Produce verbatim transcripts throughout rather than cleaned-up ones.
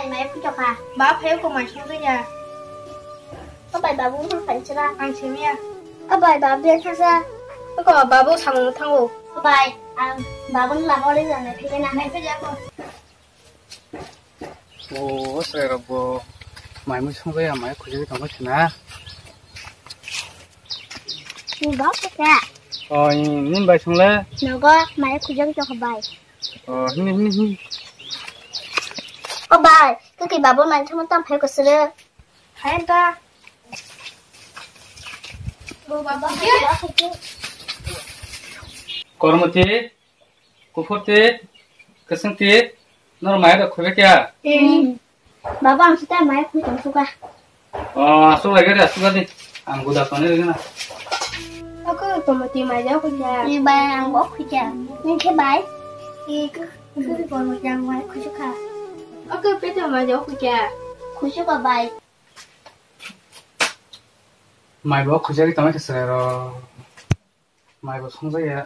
Mai phuto kha. Ba phayo ko mai songja ya. O bai, babu phone khaisira. Ang simiya. O bai, babu ya thasa. Ko babu samung thango. O bai, ang babu ni lama ore jana phige na. Nai phige ko. O, o chwrai rok bo mai mui songja ya, mai khujui tongma sina. Ni ba kha. O, ni, ni bai songle. Nogo mai khujui tong bai. O, hini, hini, hini. O bai, kaki babu man thamo tam phai ko sire. Hai ta. Bo babu hai ta. Kormoti, Kuphurti, Kwswngti, nor mai rok khwbe kya? Hmm. Baba, ang sita mai khwi tong suka. O, asuk lai gari, asuk gari. Ang guda sone gana. Aku komoti mai jao khwi kya. Ni bai ang bo khwi kya. Ni khe bai. Ni ke ke komoti ang mai khwi suka. Aku pete mai jao khwi kya. Khwi suka bai. Mai bo khwi jari tamai khasere ro. Mai bo songja ya.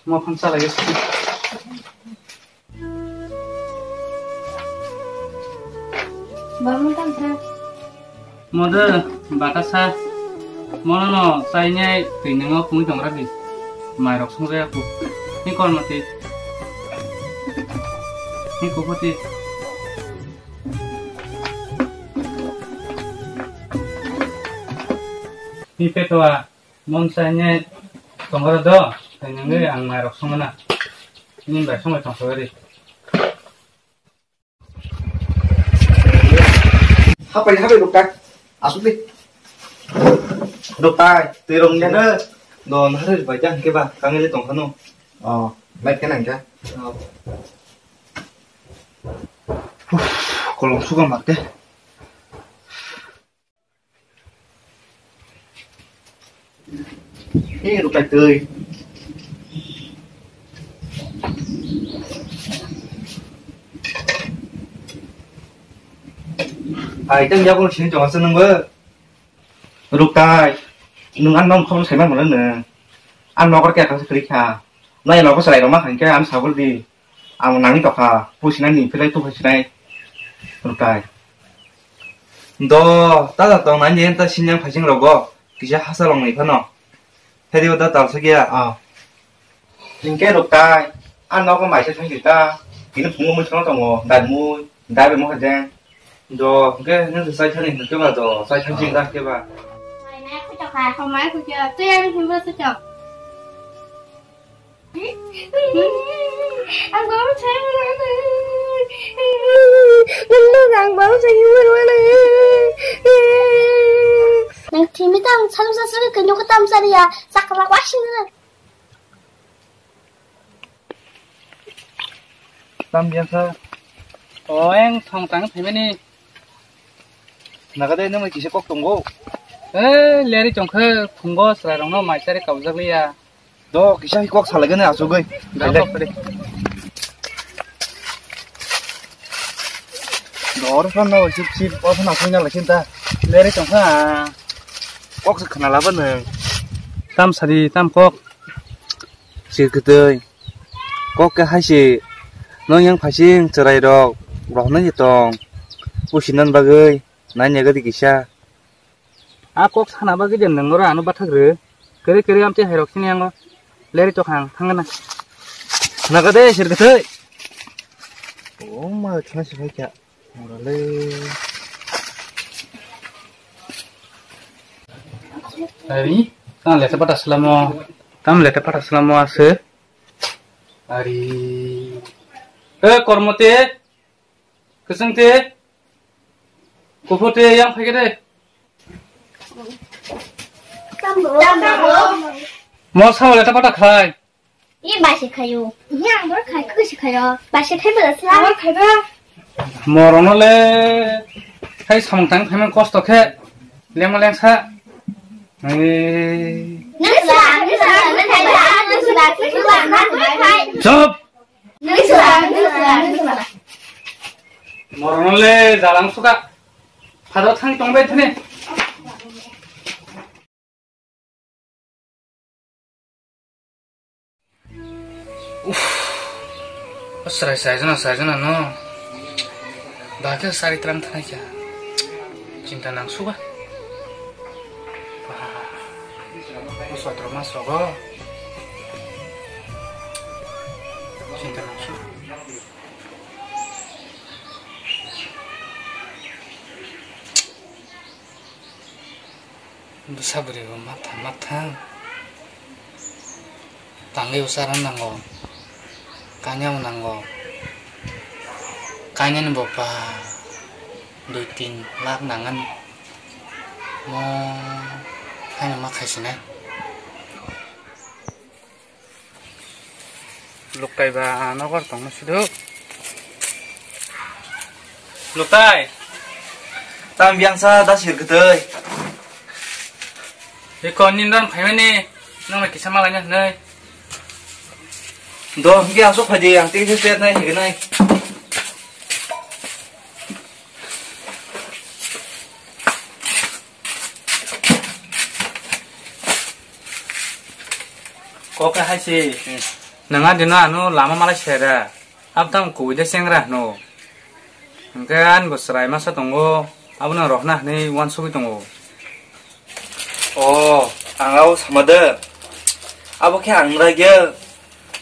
Mo phang chala ya. Babu tang kha. Mo de bata sa. Mo no no sai nyai twi nungo pungwi tong ra di. Mai rok songja ya ku. Ni kon mati. Ni ko pati. Ni peto a. Mon sa ne tongora do, nungwi ang mai rok songna. Ni bai songwi tong sogari. Hapai, hapai, ruktai. Asuk di. Ruktai, twi rong ya na. Do, nahari bai jang ke ba, kangile tong khano. Oh, light ke nang ka? Oh. Uf, kolom suga mak de. Ni ruktai twi. Ai, tang yakung sini chong asa nungbo. Ruktai, nung an nong khobor sai ma mano nung. An nokor kaya kasa kri kha. Nai nokor salai roma khan khe an sabur di. Ang nangni tokha, pusinani philai tu phaisinai. Ruktai. Do, tata tong nai ni ta sinyang phaising rogo, kisa hasa long ni phano. Phedi o da tal sagia. Ah. Hingke ruktai, an nogo maisa thangsi ta, ini phungo mui sono tongo, dad mui, dad be mo hajeng. Do, hingke nung sai thani hingke ba do, sai thangsi ta ke ba. Mai nai kuchok ha, ko mai kuchok, tu yang himbo kuchok. Ang baru saya mana? Nang baru saya mana? Nang timi tang salu sasu ke nyok tam sari ya, sakra wasin. Tam biasa. O, eng thong tang phaimani. Nagade nang kisa kok tongo. Eh, leri chongkhe phungo chwrai rokno mai chari kaujak liya. Do kisa hi kok salai gani asugui. Dai, dai. Dor phano sip sip o phano asugna lakin ta. Leri chongkha. Kok se khna laba nang. Tam sari tam kok. Sir kwtwi. Kok khe hai se, nong yang phaising chwrai rok rohornai se tong. Pusi nan bagwi, nai nega di kisa. A kok sana bagwi de nang oro ano bathak rw. Kwrwi kwrwi amtwi hai rok sini yango. Leri tokhang thangna. Naga de sir kwtwi. O ma thang se phai kya. Morale. Ari, tang lete pata selamo. Tam lete pata selamo ase. Ari. Eh, Kormote. Kesengte. Kufote yang phai kede. Mo sao lete pata khai. I bai se khayo. Ni ang bor khai khe se khayo. Bai se khai bela sla. Bor khai ba. Morono le khai samung tang khai man kosto khe. Lema lengsa. Ni sla, ni sla, ni khai ba, ni sla, ni sla, ni khai. Chop. Ni sla, ni sla, ni sla. Morono le jalang suka. Phado thang tong bai thane. Uff. O Chwrai chaijana, chaijana no. Bagel sari twlang thanai kha. Chinta nang suba. O sotro mas rogo. Chinta nang suba. Bwsa bwrwi bo matha matha tangwi bwsa rang nango, kanya bo nango, kanya ni bo ba dui tin lakh nangan mo haino ma khaisinai. Luktai ba nokar tongma siduk. Luktai. Tam biang sa da sir kwtwi. Iko nin ran phaimani nang kisa malai na hnai. Do, hingke ang sok phaidi, ang tei kisa nai, hingke nai. Kok hai se. Nang adino ano lama malai sera. Abtang kuwi de sengra hno. Hingke an bo chwrai masa tongo. Abono rohna hwnwi uansugwi tongo. O, ang abo sama de. Abo khe ang nragya.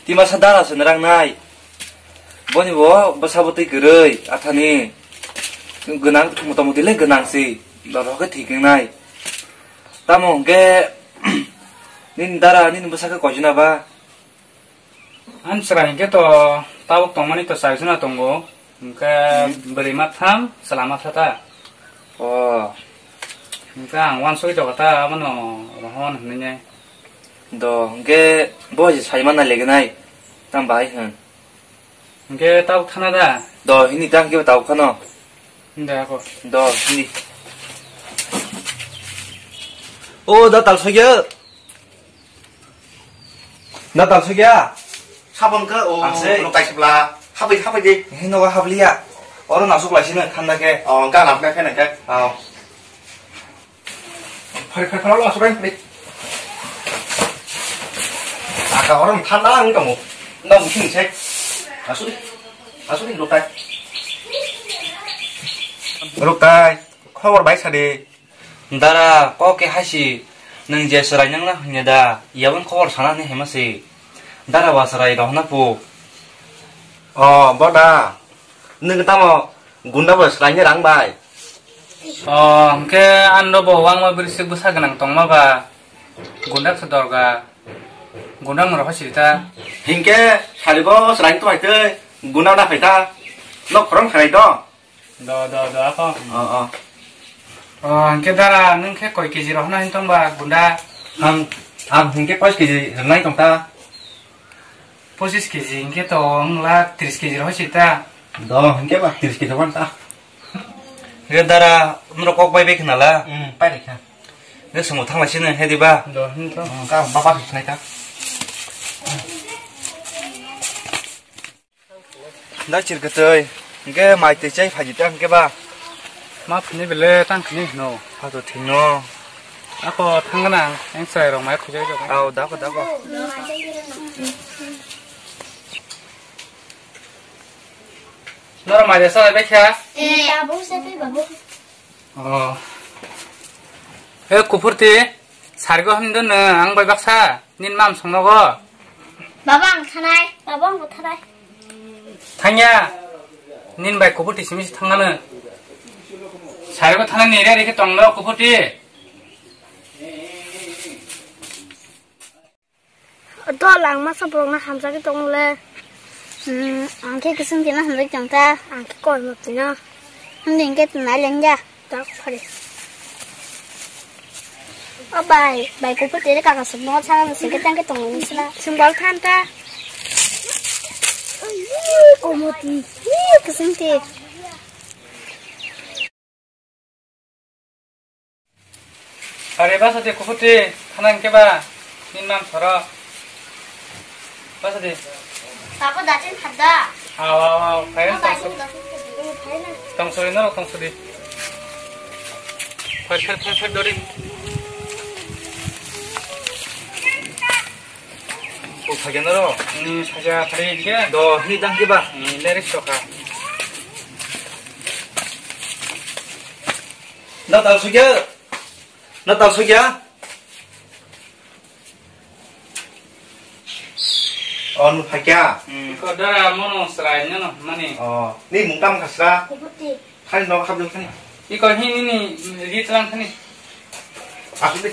Timasa dara se nrang nai. Boni bo bwsa bwtwi kwrwi athani gwnang, motamoti le gwnang si, lorok khe thik wngnai. Tamo hwnkhe nini dara nini bwsa khe koijona ba? Ani chwrai hwnkhe to tabuk tongmani to chaijona tongo, hwnkhe bwrwi matham chwla matha ta. O. Hwnkhe ang uansugwi tongkha ta, abono rohon hwnwi nai. Do, hwnkhe bo je sai manna legenai, tamo bahai hwn. Hwnkhe tabuk thana da? Do, hini ta hwnkhe tabuk khano. Hwnkhe ako. Do, hini. O, da tal sogya. Da tal sogya. Sabon ka, o, Ang se. Rok tai sibla. Habai, habai di. Hino ga habliya. Oro nasuk lai sino thanda ke. O, ga napna phena ke. Ao. Phari, phari, phari, asuk rai, phari. Aka orang thanda ang kamu. Nang sini sek. Asuk di. Asuk di, Ruktai. Ruktai, khobor bai sadi. Dara, kok ke haisi. Nang je serai nang na hanya da. Yawan khobor sana ni hema si. Dara ba serai rohna pu. O, boda. Nwng tamo gunda bo swlaini rang bai? O, hwnkhe ano bo wangma bwrwi swk bwsa gwnang tongma ba gunda khe dorga gunda moro hai sirita. Hinkhe sarigo swlaini tongmai tei gunda na phaita nok khorang khanai to. Do, do, do, ako. O, o. O, hwnkhe dara nwng khe koi keji rohna hin tong ba gunda? Ang, ang hinkhe pais keji rwnai tong ta. Pochis keji hinkhe to wng la tris keji rohoi si ta. Do, hinkhe ba tris keji wan ta. He dara, umro kok bai bai khna la. Hmm, pai rekha. He sumo thang lai sini, he di ba? Do, hin to. Hmm, ka ba ba sinai ta. Da chirkatoi, hinkhe mai twi chai phaji ta hinkhe ba? Ma phini bele tang khini hino. Phato thino. Ako thangna ang, ang chwrai rok mai khujai rok. Au, dako, dako. Noro mai sa bai kha? Eh, babu sa bai babu. Oh. He kuphurti, sargo hamdo no ang bai baksa, nin mam songnogo. Baba ang thanai, baba ang thanai. Thangya, nin bai kuphurti simi si thangano. Sargo thanai ni re re ke tongno kuphurti. Dol ang masa borok no hamjagwi tong le. Hmm, ang khe kising tino hamjagwi tong ta. Ang khe koi motino. Hwndi hwnkhe twnai lengya. Tok phari. O bai, bai kuphur tere kaka sukno sana singke tangke tong ni sina. Simbol than ta. Komoti. Kising te. Are basa de kuphur te, thanang ke ba, nin mam soro. Basa de. Baba datin thada. Aw, aw, aw, kaya tong sori. Tong sori no, tong sori. Phar, phar, phar, phar, dori. Phagya noro. Hmm, phagya phari ke. Do, hini dang ke ba? Hmm, direct soka. Na tal sugya. Na tal sugya. Oh, nu phagya. Hmm, ko dara mono srai nano mani. Oh, ni mung tam khasra. Khani no khap jong khani. Iko hini ni ri tlang khani. Aku de.